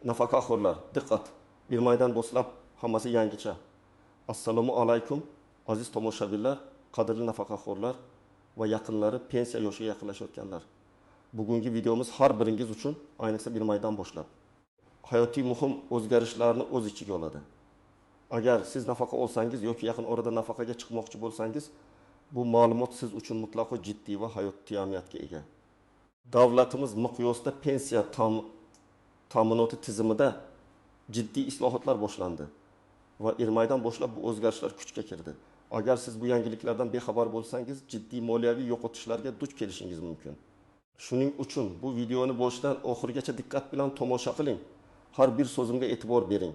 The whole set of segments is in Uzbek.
Nafaqaxo'rlar, diqqat! Bir maydan boshlab hammasi yangicha. Assalomu alaykum, aziz tomoshabinlar, qadrli nafaqaxo'rlar va yaqinlari pensiya yoshiga yaqinlashayotganlar. Bugungi videomiz har biringiz uchun, ayniqsa bir maydan boshlab hayotiy muhim o'zgarishlarni o'z ichiga oladi. Agar siz nafaqa olsangiz yoki yaqin orada nafaqaga chiqmoqchi bo'lsangiz, bu ma'lumot siz uchun mutlaqo jiddiy va hayotiy ahamiyatga ega. Davlatimiz miqyosida pensiya ta'minoti tizimida jiddiy islohotlar boshlandi va iyirmaydan boshlab bu o'zgarishlar kuchga kirdi. Agar siz bu yangiliklardan bexabar bo'lsangiz, jiddiy moliyaviy yo'qotishlarga duch kelishingiz mumkin. Shuning uchun bu videoni boshidan oxirigacha diqqat bilan tomosha qiling. Har bir so'zimga e'tibor bering.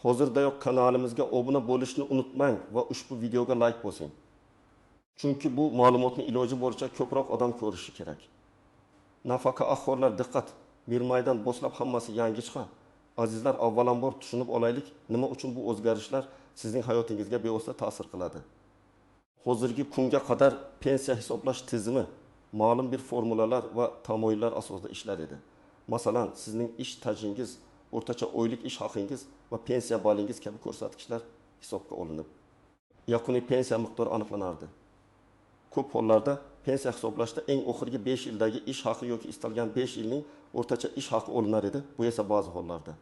Hozirdayoq kanalimizga obuna bo'lishni unutmang va ushbu videoga like bosing. Chunki bu ma'lumotni iloji boricha ko'proq odam ko'rishi kerak. Nafaqaxo'rlar, diqqat! Bir maydan boshlab hammasi yangicha. Azizlar, avvalambor tushunib olaylik, nima uchun bu o'zgarishlar sizning hayotingizga bevosita ta'sir qiladi. Hozirgi kunga qadar pensiya hisoblash tizimi ma'lum bir formulalar va tamoyillar asosida ishlar edi. Masalan, sizning ish stajingiz, o'rtacha oylik ish haqingiz va pensiya balingiz kabi ko'rsatkichlar hisobga olinib, yakuniy pensiya miqdori aniqlanardi. Ko'p hollarda pensiya hisoblashda eng oxirgi 5 yildagi ish haqi yoki istalgan 5 yilning o'rtacha ish haqi olinar edi. Bu esa ba'zi hollarda.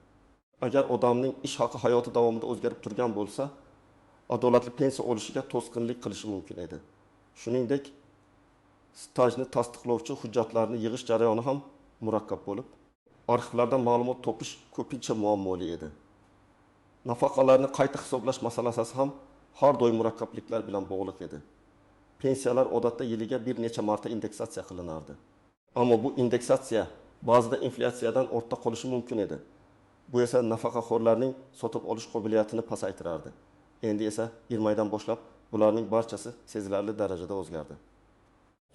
Agar odamning ish haqi hayoti davomida o'zgarib turgan bo'lsa, adolatli pensiya olishiga to'sqinlik qilishi mumkin edi. Shuningdek, stajni tasdiqlovchi hujjatlarni yig'ish jarayoni ham murakkab bo'lib, arxivlardan ma'lumot topish ko'pincha muammoli edi. Nafaqalarni qayta hisoblash masalasi ham har doim murakkabliklar bilan bog'liq edi. Pensiyalar odatda yiliga bir necha marta indeksatsiya qilinardi. Ammo bu indeksatsiya ba'zida inflyatsiyadan ortda qolishi mumkin edi. Bu esa nafaqaxo'rlarning sotib olish qobiliyatini pasaytirardi. Endi esa iyirmaydan boshlab bularning barchasi sezilarli darajada o'zgardi.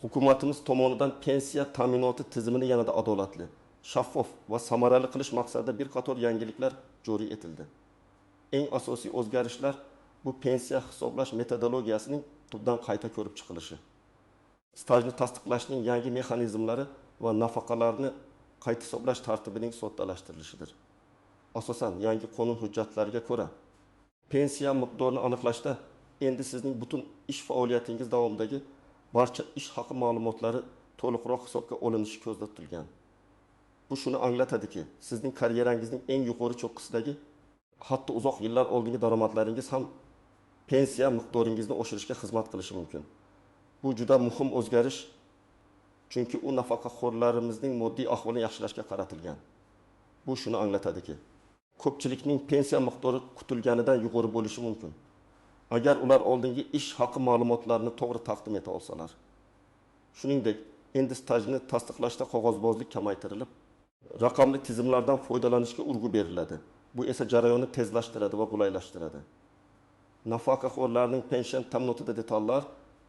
Hukumatimiz tomonidan pensiya ta'minoti tizimini yanada adolatli, shaffof va samarali qilish maqsadida bir qator yangiliklar joriy etildi. Eng asosiy o'zgarishlar bu pensiya hisoblash metodologiyasining tubdan qayta ko'rib chiqilishi, stajni tasdiqlashning yangi mexanizmlari va nafaqalarni qayta hisoblash tartibining soddalashtirilishidir. Asosan yangi qonun hujjatlariga ko'ra, pensiya miqdorini aniqlashda endi sizning butun ish faoliyatingiz davomidagi barcha ish haqi ma'lumotlari to'liqroq hisobga olinishi ko'zda tutilgan. Bu shuni anglatadiki, sizning karyerangizning eng yuqori cho'qqisidagi, hatto uzoq yillar oldingi daromadlaringiz ham pensiya miqdoringizni oshirishga xizmat qilishi mumkin. Bu juda muhim o'zgarish, chunki u nafaqaxo'rlarimizning moddiy ahvolini yaxshilashga qaratilgan. Bu shuni anglatadiki, ko'pchilikning pensiya miqdori kutilganidan yuqori bo'lishi mumkin, agar ular oldingi ish haqi ma'lumotlarini to'g'ri taqdim eta olsalar. Shuningdek, endi stajni tasdiqlashda qog'ozbozlik kamaytirilib, raqamli tizimlardan foydalanishga urg'u beriladi. Bu esa jarayonni tezlashtiradi va qulaylashtiradi. Nafaqaxo'rlarning pension ta'minotida detallar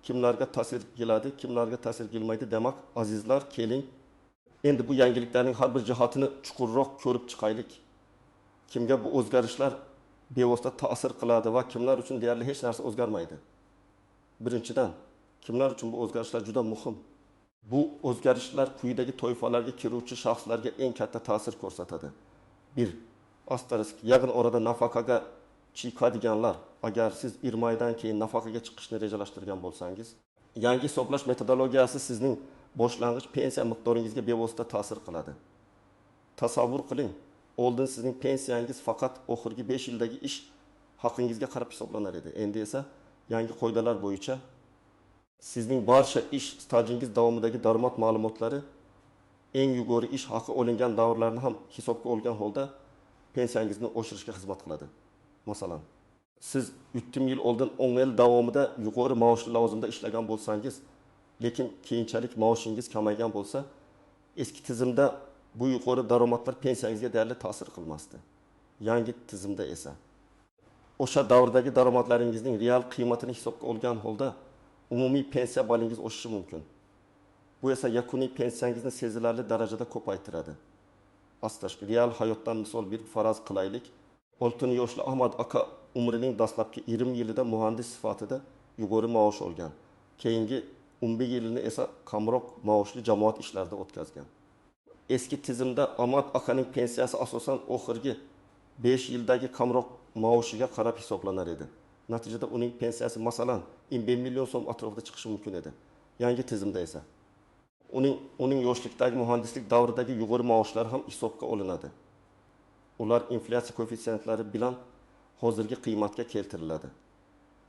kimlarga ta'sir qiladi, kimlarga ta'sir qilmaydi demak, azizlar, keling endi bu yangiliklarning har bir jihatini chuqurroq ko'rib chiqaylik. Kimga bu o'zgarishlar bevosita ta'sir qiladi va kimlar uchun deyarli hech narsa o'zgarmaydi. Birinchidan, kimlar uchun bu o'zgarishlar juda muhim. Bu o'zgarishlar quyidagi toifalarga kiruvchi shaxslarga eng katta ta'sir ko'rsatadi. 1. Asterisk, yaqin orada nafaqaga chiqadiganlar. Agar siz iyirmaydan keyin nafaqaga chiqishni rejalashtirgan bo'lsangiz, yangi hisoblash metodologiyasi sizning boshlang'ich pensiya miqdoringizga bevosita ta'sir qiladi. Tasavvur qiling, oldin sizning pensiyangiz faqat oxirgi 5 yildagi ish haqingizga qarab hisoblanar edi. Endi esa yangi qoidalar bo'yicha sizning barcha ish stajingiz davomidagi daromad ma'lumotlari eng yuqori ish haqi olingan davrlarni ham hisobga olgan holda pensiyangizni oshirishga xizmat qiladi. Masalan, siz 3 yil oldin 10 yil davomida yuqori maoshli lavozimda ishlagan bo'lsangiz, lekin keyinchalik maoshingiz kamaygan bo'lsa, eski tizimda bu yuqori daromadlar pensiyangizga deyarli ta'sir qilmasdi. Yangi tizimda esa o'sha davrdagi daromadlaringizning real qiymatini hisobga olgan holda umumiy pensiya balingiz oshishi mumkin. Bu esa yakuniy pensiyangizni sezilarli darajada ko'paytiradi. Asterisk, real hayotdan misol bir faraz qilaylik. 6 yoshli Ahmad aka umrining dastlabki 20 yilida muhandis sifatida yuqori maosh olgan. Keyingi 11 yilini esa kamroq maoshli jamoat ishlarida o'tkazgan. Eski tizimda Ahmad akaning pensiyasi asosan oxirgi 5 yildagi kamroq maoshiga qarab hisoblanar edi. Natijada uning pensiyasi, masalan, 25 million so'm atrofida chiqishi mumkin edi. Yangi tizimda esa uning yoshlikdagi muhandislik davridagi yuqori maoshlar ham hisobga olinadi. Ular inflyatsiya koeffitsiyентлari bilan hozirgi qiymatga keltiriladi.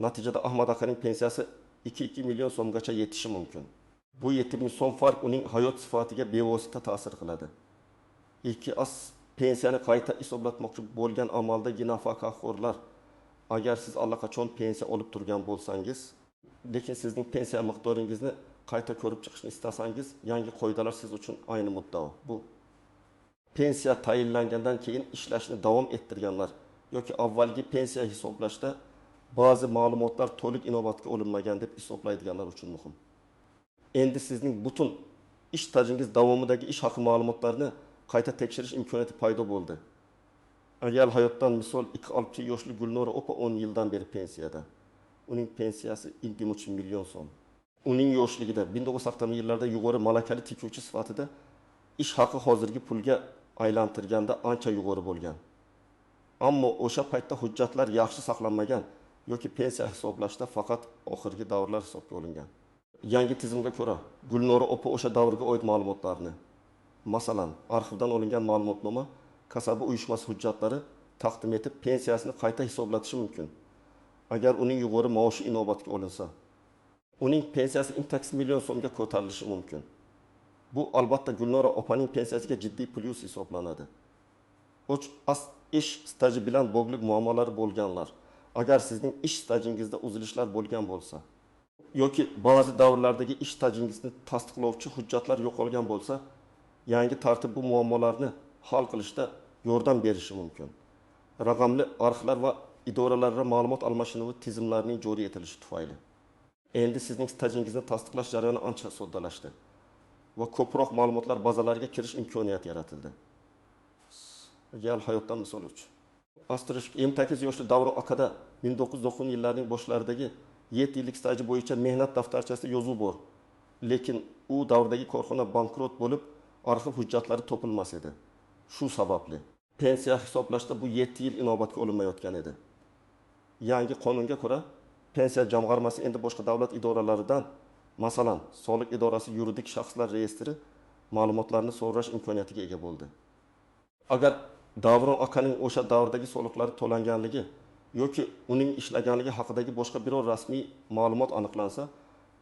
Natijada Ahmad akaning pensiyasi 2,2 million so'mgacha yetishi mumkin. Bu 7 ming so'm farq uning hayot sifatiga bevosita ta'sir qiladi. 2 as pensiyani qayta hisoblatmoqchi bo'lgan amaldagi nafaqaxo'rlar, agar siz allaqachon pensiya olib turgan bo'lsangiz, lekin sizning pensiya miqdoringizni qayta ko'rib chiqishni istasangiz, yangi qoidalar siz uchun ayni muddao. Bu pensiya tayinlangandan keyin ishlashni davom ettirganlar yoki avvalgi pensiya hisoblashda ba'zi ma'lumotlar to'liq inobatga olinmagan deb hisoblaydiganlar uchun muhim. Endi sizning butun ish stajingiz davomidagi ish haqi ma'lumotlarini qayta tekshirish imkoniyati paydo bo'ldi. Real hayotdan misol, 26 yoshli Gulnora opa 10 yildan beri pensiyada. Uning pensiyasi 23 million so'm. Uning yoshligida 1980-yillarda yuqori malakali tikuvchi sifatida ish haqi hozirgi pulga aylantirganda ancha yuqori bo'lgan. Ammo o'sha paytda hujjatlar yaxshi saqlanmagan yoki pensiya hisoblashda faqat oxirgi davrlar hisobga olingan. Yangi tizimga ko'ra, Gulnora opa o'sha davrga oid ma'lumotlarni, masalan, arxivdan olingan ma'lumotnoma, kasaba uyushmasi hujjatlari taqdim etib pensiyasini qayta hisoblatishi mumkin. Agar uning yuqori maoshi inobatga olinsa, uning pensiyasi 28 million so'mga ko'tarilishi mumkin. Bu albatta Gulnora opaning pensiyasiga jiddiy plyus hisoblanadi. Ish staji bilan bog'liq muammolari bo'lganlar, agar sizning ish stajingizda uzilishlar bo'lgan bo'lsa yoki ba'zi davrlardagi ish stajingizni tasdiqlovchi hujjatlar yo'qolgan bo'lsa, yangi tartib bu muammolarni hal qilishda yordam berishi mumkin. Raqamli arxivlar va idoralarga ma'lumot almashinuvi tizimlarining joriy etilishi tufayli endi sizning stajingizni tasdiqlash jarayoni ancha soddalashdi va ko'proq ma'lumotlar bazalariga kirish imkoniyati yaratildi. Real hayotdan misol uchun, Asterisk 28 yoshli Davron akada 1990-yillarning boshlaridagi 7 yillik staji bo'yicha mehnat daftarchasida yozuv bor. Lekin u davrdagi korxona bankrot bo'lib, arxiv hujjatlari topilmas edi. Shu sababli pensiya hisoblashda bu 7 yil inobatga olinmayotgan edi. Yangi qonunga ko'ra, pensiya jamg'armasi endi boshqa davlat idoralaridan, masalan, soliq idorasi yuridik shaxslar reyestri ma'lumotlarini so'rash imkoniyatiga ega bo'ldi. Agar Davron akaning o'sha davrdagi soliqlari to'langanligi yoki uning ishlaganligi haqidagi boshqa biror rasmiy ma'lumot aniqlansa,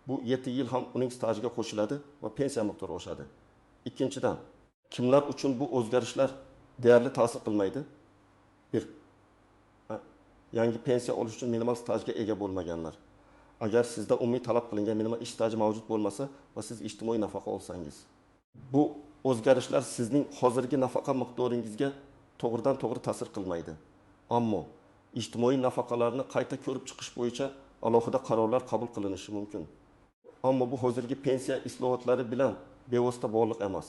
bu 7 yil ham uning stajiga qo'shiladi va pensiya miqdori oshadi. Ikkinchidan, kimlar uchun bu o'zgarishlar deyarli ta'sir qilmaydi? 1. Yangi pensiya olish uchun minimal stajga ega bo'lmaganlar. Agar sizda umumiy talab qilingan minimal ish staji mavjud bo'lmasa va siz ijtimoiy nafaqa olsangiz, bu o'zgarishlar sizning hozirgi nafaqa miqdoringizga to'g'ridan to'g'ri ta'sir qilmaydi. Ammo ijtimoiy nafaqalarni qayta ko'rib chiqish bo'yicha alohida qarorlar qabul qilinishi mumkin. Ammo bu hozirgi pensiya islohotlari bilan bevosita bog'liq emas.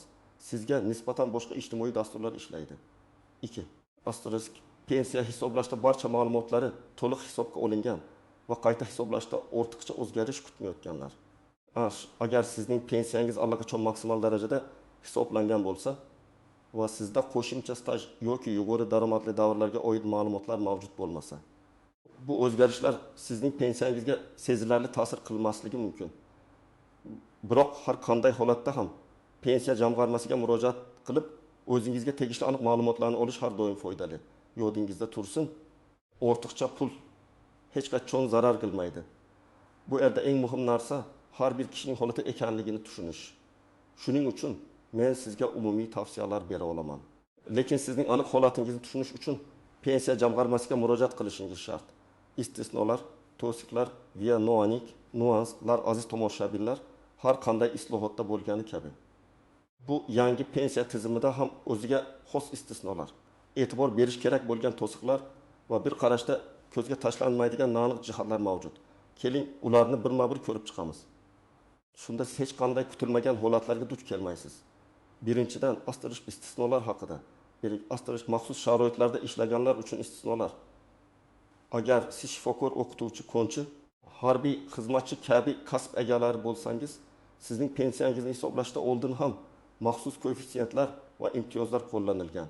Sizga nisbatan boshqa ijtimoiy dasturlar ishlaydi. 2. Asterisk pensiya hisoblashda barcha ma'lumotlari to'liq hisobga olingan va qayta hisoblashda ortiqcha o'zgarish kutmayotganlar. Agar sizning pensiyangiz allaqachon maksimal darajada hisoblangan bo'lsa va sizda qo'shimcha staj yoki yuqori daromadli davrlarga oid ma'lumotlar mavjud bo'lmasa, bu o'zgarishlar sizning pensiyangizga sezilarli ta'sir qilmasligi mumkin. Biroq har qanday holatda ham pensiya jamg'armasiga murojaat qilib, o'zingizga tegishli aniq ma'lumotlarni olish har doim foydali. Yodingizda tursin, ortiqcha pul hech qachon zarar qilmaydi. Bu yerda eng muhim narsa har bir kishining holati ekanligini tushunish. Shuning uchun men sizga umumiy tavsiyalar bera olaman. Lekin sizning aniq holatingizni tushunish uchun pensiya jamg'armasiga murojaat qilishingiz shart. Istisnolar, to'siqlar va noaniq nuanslar, aziz tomoshabinlar, har qanday islohotda bo'lgani kabi. Bu yangi pensiya tizimida ham o'ziga xos istisnolar, e'tibor berish kerak bo'lgan to'siqlar va bir qarashda ko'zga tashlanmaydigan noaniq jihatlar mavjud. Keling, ularni birma-bir ko'rib chiqamiz. Shunda siz hech qanday kutilmagan holatlarga duch kelmaysiz. Birinchidan, asterisk istisnolar haqida. Asterisk maxsus sharoitlarda ishlaganlar uchun istisnolar. Agar siz shifokor, o'qituvchi, konchi, harbiy xizmatchi kabi kasb egalari bo'lsangiz, sizning pensiyangizni hisoblashda oldin ham maxsus koeffitsiyentlar va imtiyozlar qo'llanilgan.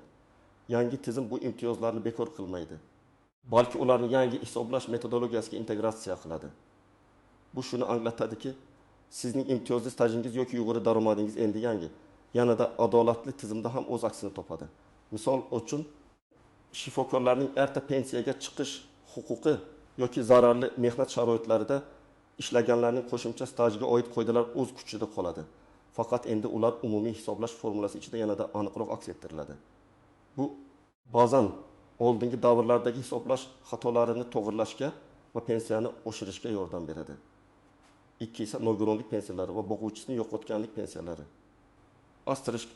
Yangi tizim bu imtiyozlarni bekor qilmaydi, balki ularni yangi hisoblash metodologiyasiga integratsiya qiladi. Bu shuni anglatadiki, sizning imtiyozli stajingiz yoki yuqori daromadingiz endi yangi, yanada adolatli tizimda ham o'z aksini topadi. Misol uchun, shifokorlarning erta pensiyaga chiqish huquqi yoki zararli mehnat sharoitlarida ishlaganlarning qo'shimcha stajiga oid qoidalar o'z kuchida qoladi. Faqat endi ular umumiy hisoblash formulasi ichida yanada aniqroq aks ettiriladi. Bu ba'zan oldingi davrlardagi hisoblash xatolarini to'g'irlashga va pensiyani oshirishga yordam beradi. Ikki esa nogironlik pensiyalari va boquvchisini yo'qotganlik pensiyalari. Asterisk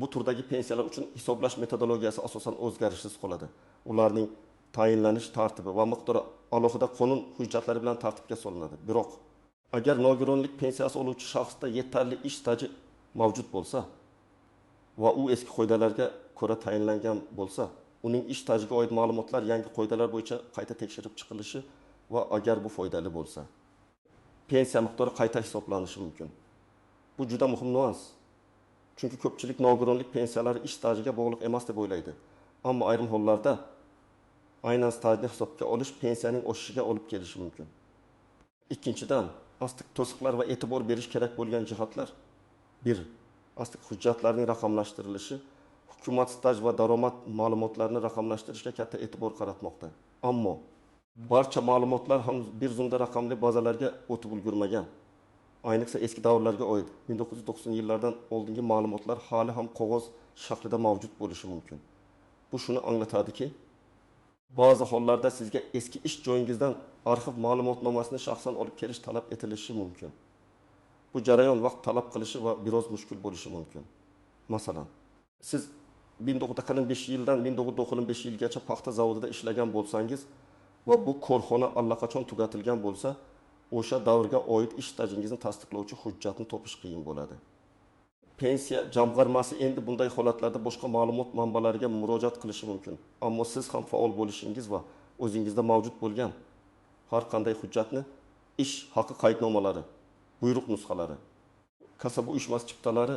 bu turdagi pensiyalar uchun hisoblash metodologiyasi asosan o'zgarishsiz qoladi. Ularning tayinlanish tartibi va miqdori alohida qonun hujjatlari bilan tartibga solinadi. Biroq agar nogironlik pensiyasi oluvchi shaxsda yetarli ish staji mavjud bo'lsa va u eski qoidalarga ko'ra tayinlangan bo'lsa, uning ish stajiga oid ma'lumotlar yangi qoidalar bo'yicha qayta tekshirib chiqilishi va agar bu foydali bo'lsa, pensiya miqdori qayta hisoblanishi mumkin. Bu juda muhim nuans. Chunki ko'pchilik nogironlik pensiyalari ish stajiga bog'liq emas deb o'ylaydi. Ammo ayrim hollarda aynan stajni hisobga olish pensiyaning oshishiga olib kelishi mumkin. Ikkinchidan, astik to'siqlar va e'tibor berish kerak bo'lgan jihatlar. 1. Astik hujjatlarning raqamlashtirilishi. Hukumat staj va daromad ma'lumotlarini raqamlashtirishga katta e'tibor qaratmoqda. Ammo barcha ma'lumotlar ham bir zumda raqamli bazalarga o'tib ulgurmagan. Ayniqsa eski davrlarga oid 1990-yillardan oldingi ma'lumotlar hali ham qog'oz shaklida mavjud bo'lishi mumkin. Bu shuni anglatadiki, ba'zi hollarda sizga eski ish joyingizdan arxiv ma'lumotnomasini shaxsan olib kelish talab etilishi mumkin. Bu jarayon vaqt talab qilishi va biroz mushkul bo'lishi mumkin. Masalan, siz 1945 yildan 1995 yilgacha paxta zavodida ishlagan bo'lsangiz va bu korxona allaqachon tugatilgan bo'lsa, o'sha davrga oid ish stajingizni tasdiqlovchi hujjatni topish qiyin bo'ladi. Pensiya jamg'armasi endi bunday holatlarda boshqa ma'lumot manbalariga murojaat qilishi mumkin. Ammo siz ham faol bo'lishingiz va o'zingizda mavjud bo'lgan har qanday hujjatni, ish haqi qaydnomalari, buyruq nusxalari, kasaba uyushmasi chiptalari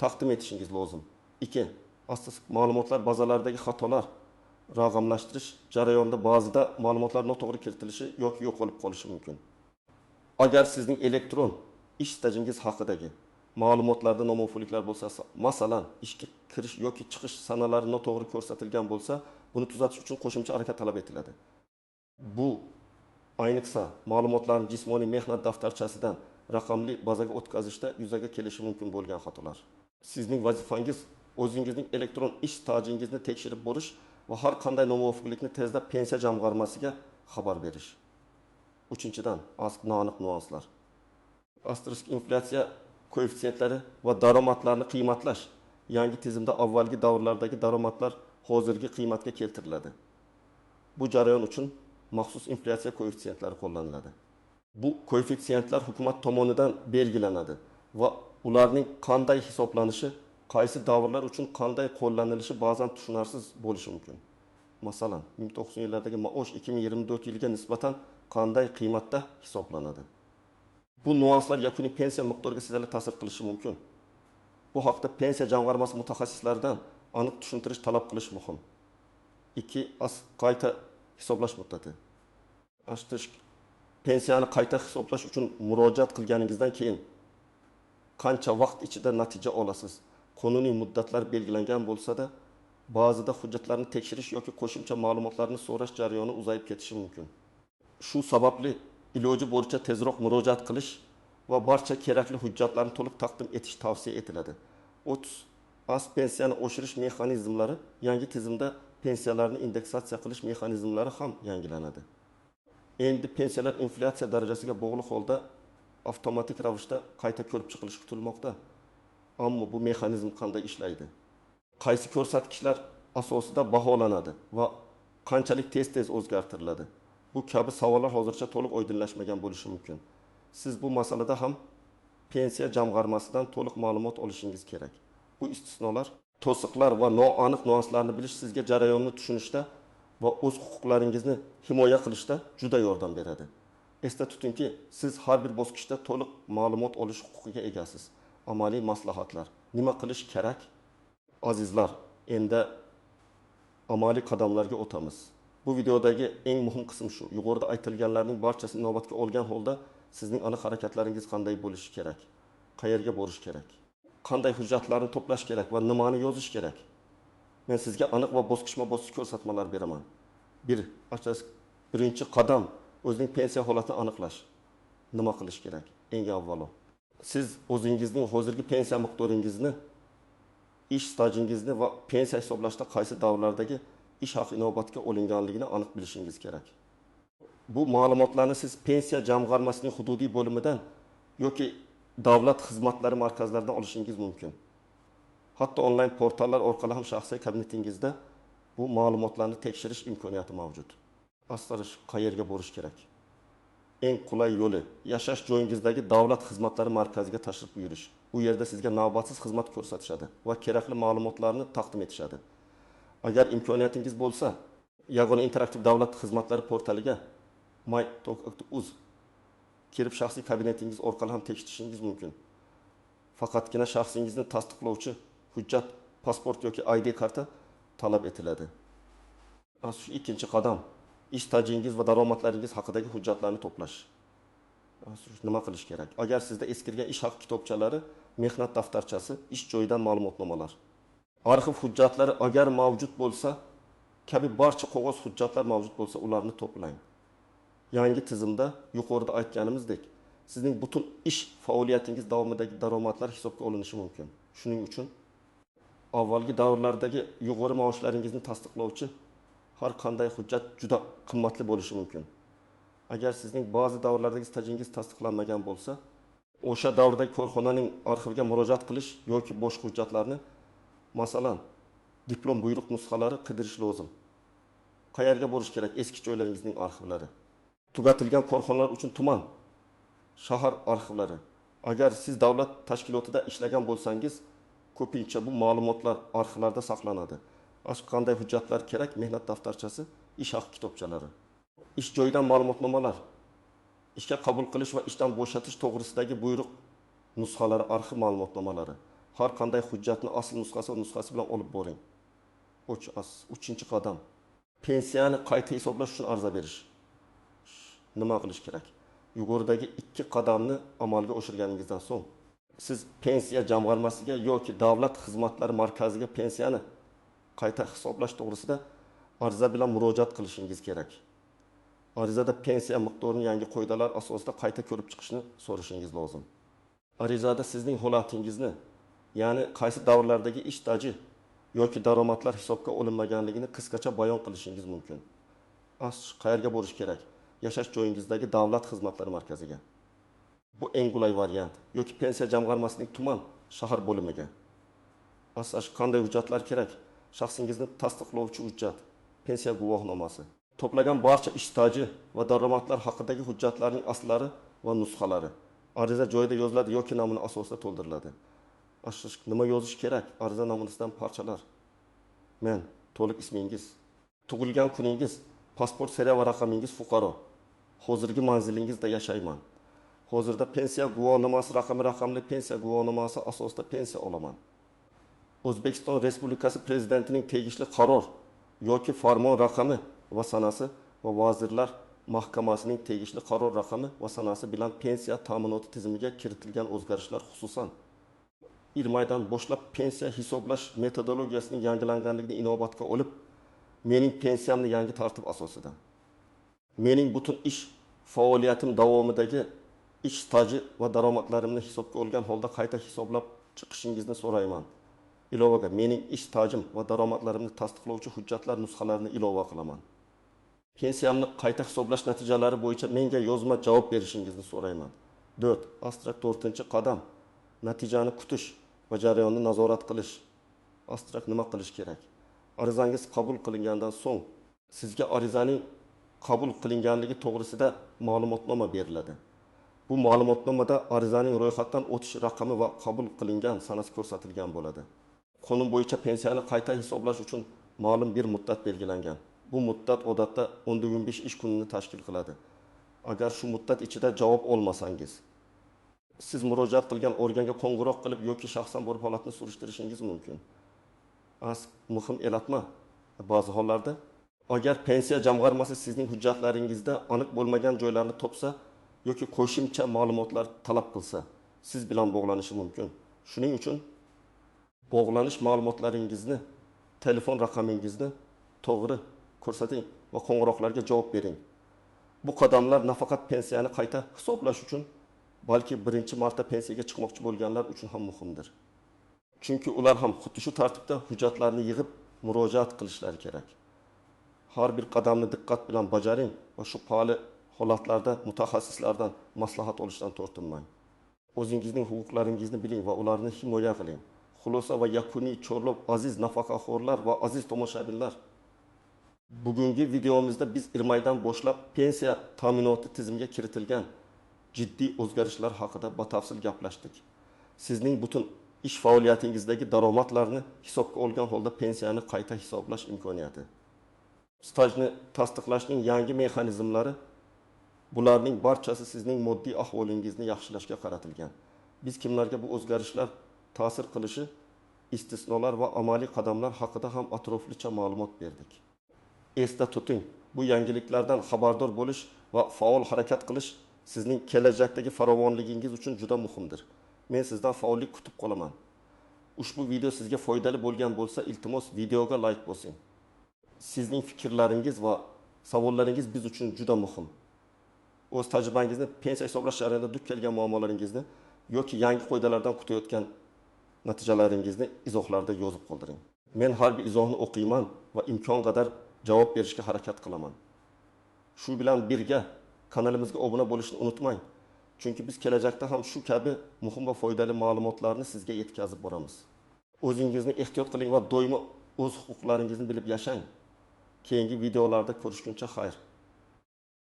taqdim etishingiz lozim. 2. Ma'lumotlar bazalaridagi xatolar raqamlashtirish jarayonida ba'zida ma'lumotlar noto'g'ri kiritilishi yoki yo'qolib qolishi mumkin. Agar sizning elektron ish stajingiz haqidagi ma'lumotlarda nomuvofiqliklar bo'lsa, masalan, ishga kirish yoki chiqish sanalari noto'g'ri ko'rsatilgan bo'lsa, buni tuzatish uchun qo'shimcha harakat talab etiladi. Bu ayniqsa ma'lumotlarni jismoniy mehnat daftarchasidan raqamli bazaga o'tkazishda yuzaga kelishi mumkin bo'lgan xatolar. Sizning vazifangiz o'zingizning elektron ish stajingizni tekshirib borish va har qanday nomuvofiqlikni tezda pensiya jamg'armasiga xabar berish. 3. Noaniq nuanslar. Asterisk inflyatsiya koeffitsiyентлari va daromadlarni qiymatlash. Yangi tizimda avvalgi davrlardagi daromadlar hozirgi qiymatga keltiriladi. Bu jarayon uchun maxsus inflyatsiya koeffitsiyентлari qo'llaniladi. Bu koeffitsiyentlar hukumat tomonidan belgilanadi va ularning qanday hisoblanishi, qaysi davrlar uchun qanday qo'llanilishi ba'zan tushunarsiz bo'lishi mumkin. Masalan, 1990-yillardagi maosh 2024 yilga nisbatan qanday qiymatda hisoblanadi? Bu nuanslar yakuniy pensiya miqdoriga sezilarli ta'sir qilishi mumkin. Bu haqda pensiya jamg'armasi mutaxassislaridan aniq tushuntirish talab qilish muhim. 2. Qayta hisoblash muddati. Pensiyani qayta hisoblash uchun murojaat qilganingizdan keyin qancha vaqt ichida natija olasiz? Qonuniy muddatlar belgilangan bo'lsa-da, ba'zida hujjatlarni tekshirish yoki qo'shimcha ma'lumotlarni so'rash jarayoni uzayib ketishi mumkin. Shu sababli iloji boricha tezroq murojaat qilish va barcha kerakli hujjatlarni to'liq taqdim etish tavsiya etiladi. 30. Pensiyani oshirish mexanizmlari. Yangi tizimda pensiyalarni indeksatsiya qilish mexanizmlari ham yangilanadi. Endi pensiyalar inflyatsiya darajasiga bog'liq holda avtomatik ravishda qayta ko'rib chiqilishi kutilmoqda. Ammo bu mexanizm qanday ishlaydi? Qaysi ko'rsatkichlar asosida baholanadi va qanchalik tez-tez o'zgartiriladi? Bu kabi savollar hozircha to'liq oydinlashmagan bo'lishi mumkin. Siz bu masalada ham pensiya jamg'armasidan to'liq ma'lumot olishingiz kerak. Bu istisnolar, to'siqlar va noaniq nuanslarni bilish sizga jarayonni tushunishda va o'z huquqlaringizni himoya qilishda juda yordam beradi. Esda tutingki, siz har bir bosqichda to'liq ma'lumot olish huquqiga egasiz. Amaliy maslahatlar. Nima qilish kerak? Azizlar, endi amaliy qadamlarga o'tamiz. Bu videodagi eng muhim qism shu. Yuqorida aytilganlarning barchasini inobatga olgan holda sizning aniq harakatlaringiz qanday bo'lishi kerak? Qayerga borish kerak? Qanday hujjatlarni to'plash kerak va nimani yozish kerak? Men sizga aniq va bosqichma-bosqich ko'rsatmalar beraman. Birinchi qadam o'zining pensiya holatini aniqlash. Nima qilish kerak? Eng avvalo, siz o'zingizning hozirgi pensiya miqdoringizni, ish stajingizni va pensiya hisoblashda qaysi davrlardagi ish haqi inobatga olinganligini aniq bilishingiz kerak. Bu ma'lumotlarni siz pensiya jamg'armasining hududiy bo'limidan yoki davlat xizmatlari markazlaridan olishingiz mumkin. Hatto onlayn portallar orqali ham shaxsiy kabinetingizda bu ma'lumotlarni tekshirish imkoniyati mavjud. Astarish qayerga borish kerak? Eng qulay yo'li yashash joyingizdagi davlat xizmatlari markaziga tashrif buyurish. U yerda sizga navbatsiz xizmat ko'rsatishadi va kerakli ma'lumotlarni taqdim etishadi. Agar imkoniyatingiz bo'lsa, yagona interaktiv davlat xizmatlari portaliga my.uz kirib shaxsiy kabinetingiz orqali ham tekshirishingiz mumkin. Faqatgina shaxsingizni tasdiqlovchi hujjat, pasport yoki ID karta talab etiladi. Shu ikkinchi qadam, ish stajingiz va daromadlaringiz haqidagi hujjatlarni to'plash. Nima qilish kerak? Agar sizda eskirgan ish haqi kitobchalari, mehnat daftarchasi, ish joyidan ma'lumotnomalar, arxiv hujjatlari agar mavjud bo'lsa, kabi barcha qog'oz hujjatlar mavjud bo'lsa, ularni to'plang. Yangi tizimda yuqorida aytganimizdek, sizning butun ish faoliyatingiz davomidagi daromadlar hisobga olinishi mumkin. Shuning uchun avvalgi davrlardagi yuqori maoshlaringizni tasdiqlovchi har qanday hujjat juda qimmatli bo'lishi mumkin. Agar sizning ba'zi davrlardagi stajingiz tasdiqlanmagan bo'lsa, o'sha davrdagi korxonaning arxiviga murojaat qilish yoki boshqa hujjatlarni, masalan, diplom buyruq nusxalari qidirish lozim. Qayerga borish kerak? Eski joylaringizning arxivlari. Tugatilgan korxonalar uchun tuman, shahar arxivlari. Agar siz davlat tashkilotida ishlagan bo'lsangiz, ko'pincha bu ma'lumotlar arxivlarda saqlanadi. Qanday hujjatlar kerak? Mehnat daftarchasi, ish haqi kitobchalari, ish joyidan ma'lumotnomalar, ishga qabul qilish va ishdan bo'shatish to'g'risidagi buyruq nusxalari, arxiv ma'lumotnomalari. Har qanday hujjatni asl nusxasi va nusxasi bilan olib boring. Uchinchi qadam, pensiyani qayta hisoblash uchun arza berish. Nima qilish kerak? Yuqoridagi ikki qadamni amalga oshirganingizdan so'ng siz pensiya jamg'armasiga yoki davlat xizmatlari markaziga pensiyani qayta hisoblash to'g'risida ariza bilan murojaat qilishingiz kerak. Arizada pensiya miqdorini yangi qoidalar asosida qayta ko'rib chiqishni so'rashingiz lozim. Arizada sizning holatingizni, ya'ni qaysi davrlardagi ish staji yoki daromadlar hisobga olinmaganligini qisqacha bayon qilishingiz mumkin. Qayerga borish kerak? Yashash joyingizdagi davlat xizmatlari markaziga. Bu eng qulay variant. Yoki pensiya jamg'armasining tuman, shahar bo'limiga. Qanday hujjatlar kerak? Shaxsingizni tasdiqlovchi hujjat, pensiya guvohnomasi, to'plagan barcha ish staji va daromadlar haqidagi hujjatlarning asllari va nusxalari. Ariza joyida yoziladi yoki namuna asosida to'ldiriladi. Nima yozish kerak? Ariza namunasidan parchalar. Men, to'liq ismingiz, tug'ilgan kuningiz, pasport seriya va raqamingiz, fuqaro. Hozirgi manzilingizda yashayman. Hozirda pensiya guvohnomasi raqami raqamli pensiya guvohnomasi asosida pensiya olaman. O'zbekiston Respublikasi Prezidentining tegishli qaror yoki farmon raqami va sanasi va Vazirlar Mahkamasining tegishli qaror raqami va sanasi bilan pensiya ta'minoti tizimiga kiritilgan o'zgarishlar, xususan iymaydan boshlab pensiya hisoblash metodologiyasining yangilanganligini inobatga olib, mening pensiyamni yangi tartib asosida, mening butun ish faoliyatim davomidagi ish staji va daromadlarimni hisobga olgan holda qayta hisoblab chiqishingizni so'rayman. Ilovaga mening ish stajim va daromadlarimni tasdiqlovchi hujjatlar nusxalarini ilova qilaman. Pensiyamni qayta hisoblash natijalari bo'yicha menga yozma javob berishingizni so'rayman. 4. Astrak 4-qadam. Natijani kutish va jarayonni nazorat qilish. Astrak nima qilish kerak? Arizangiz qabul qilingandan so'ng sizga arizaning qabul qilinganligi to'g'risida ma'lumotnoma beriladi. Bu ma'lumotnomada arizaning ro'yxatdan o'tish raqami va qabul qilingan sanasi ko'rsatilgan bo'ladi. Qonun bo'yicha pensiyani qayta hisoblash uchun ma'lum bir muddat belgilangan. Bu muddat odatda 10-15 ish kunini tashkil qiladi. Agar shu muddat ichida javob olmasangiz, Siz murojaat qilgan organga qo'ng'iroq qilib yoki shaxsan borib holatni surishtirishingiz mumkin. Muhim elatma, ba'zi hollarda agar pensiya jamg'armasi sizning hujjatlaringizda aniq bo'lmagan joylarni topsa yoki qo'shimcha ma'lumotlar talab qilsa, siz bilan bog'lanishi mumkin. Shuning uchun bog'lanish ma'lumotlaringizni, telefon raqamingizni to'g'ri ko'rsating va qo'ng'iroqlarga javob bering. Bu qadamlar nafaqat pensiyani qayta hisoblash uchun, balki birinchi marta pensiyaga chiqmoqchi bo'lganlar uchun ham muhimdir. Chunki ular ham xuddi shu tartibda hujjatlarni yig'ib murojaat qilishlari kerak. Har bir qadamni diqqat bilan bajaring va shubhali holatlarda mutaxassislardan maslahat olishdan tortinmang. O'zingizning huquqlaringizni biling va ularni himoya qiling. Xulosa va yakuniy chorlov aziz nafaqaxo'rlar va aziz tomoshabinlar. Bugungi videomizda biz irmaydan boshlab pensiya ta'minoti tizimiga kiritilgan jiddiy o'zgarishlar haqida batafsil gaplashdik. Sizning butun ish faoliyatingizdagi daromadlarni hisobga olgan holda pensiyani qayta hisoblash imkoniyati, stajni tasdiqlashning yangi mexanizmlari, bularning barchasi sizning moddiy ahvolingizni yaxshilashga qaratilgan. Biz kimlarga bu o'zgarishlar ta'sir qilishi, istisnolar va amaliy qadamlar haqida ham atroflicha ma'lumot berdik. Esda tuting, bu yangiliklardan xabardor bo'lish va faol harakat qilish sizning kelajakdagi farovonligingiz uchun juda muhimdir. Men sizdan faollik kutib qolaman. Ushbu video sizga foydali bo'lgan bo'lsa, iltimos videoga like bosing. Sizning fikrlaringiz va savollaringiz biz uchun juda muhim. O'z tajribangizni, pensiya hisoblash jarayonida duch kelgan muammolaringizni yoki yangi qoidalardan kutayotgan natijalaringizni izohlarda yozib qoldiring. Men har bir izohni o'qiyman va imkon qadar javob berishga harakat qilaman. Shu bilan birga kanalimizga obuna bo'lishni unutmang. Chunki biz kelajakda ham shu kabi muhim va foydali ma'lumotlarni sizga yetkazib boramiz. O'zingizni ehtiyot qiling va doimo o'z huquqlaringizni bilib yashang. Keyingi videolarda ko'rishguncha xayr.